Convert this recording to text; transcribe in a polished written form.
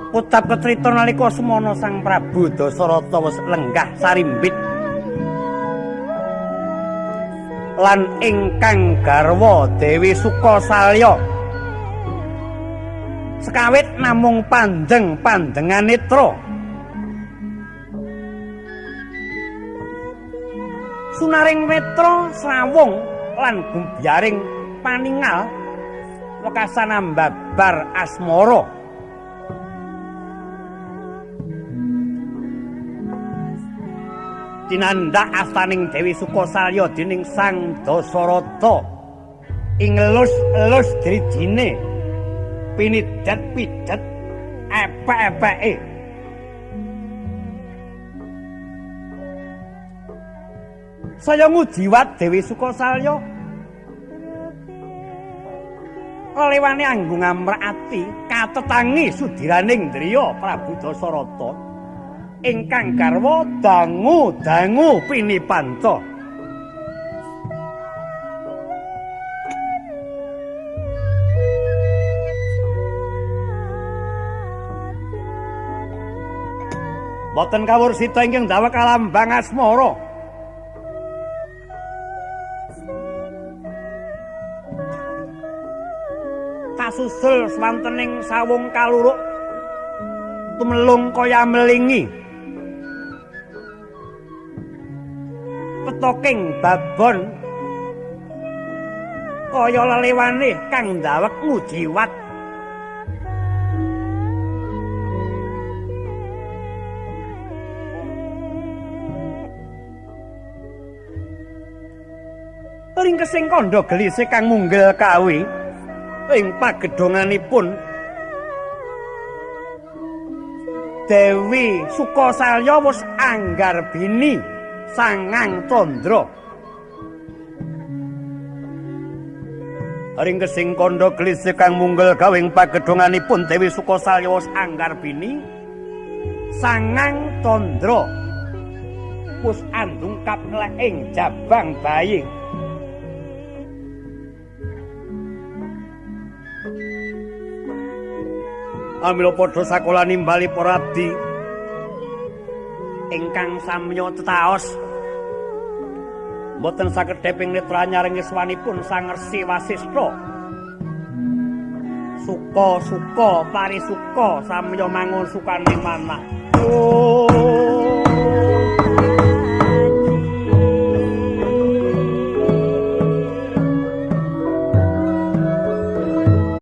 Ucap kecrita nalika semana Sang Prabu Dasarata wis lenggah sarimbit lan ingkang garwa Dewi Sukasalya. Sekawit namung pandeng-pandengan netra. Sunaring netra srawung lan gumbyaring paningal wekasan ambabar asmara. Tinandak astaning Dewi Sukasalya dening Sang Dasarata ing elus-elus drijine pinidet-pidet epek-epeke. Saya ngujiwat Dewi Sukasalya lewane anggung amrak ati katetangi sudiraning driya Prabu Dasarata ingkang garwa dangu-dangu pinipanca. Boten kawur sita ingkang daweg kalambang asmara. Kasusul swantening sawung kaluruk tumelung kaya melingi. Petoking babon kaya lelewane kang ndaweg ngujiwat. Ringkesing kandha gelise kang munggel kawi ing pagedhonganipun Dewi Sukasalya wis anggarbini sangang candra. Ringkesing kandha gelise kang munggel gawe ing pagedhonganipun Dewi Sukasalya wis anggarbini sangang candra. Wis andungkap ing jabang bayi. Amila padha sakola nimbali para abdi ingkang samya tetaos. Mboten sakedheping netra nyaring yuswanipun Sang Resi Wasista. Suka-suka parisuka samya mangun sukane manah. Oh.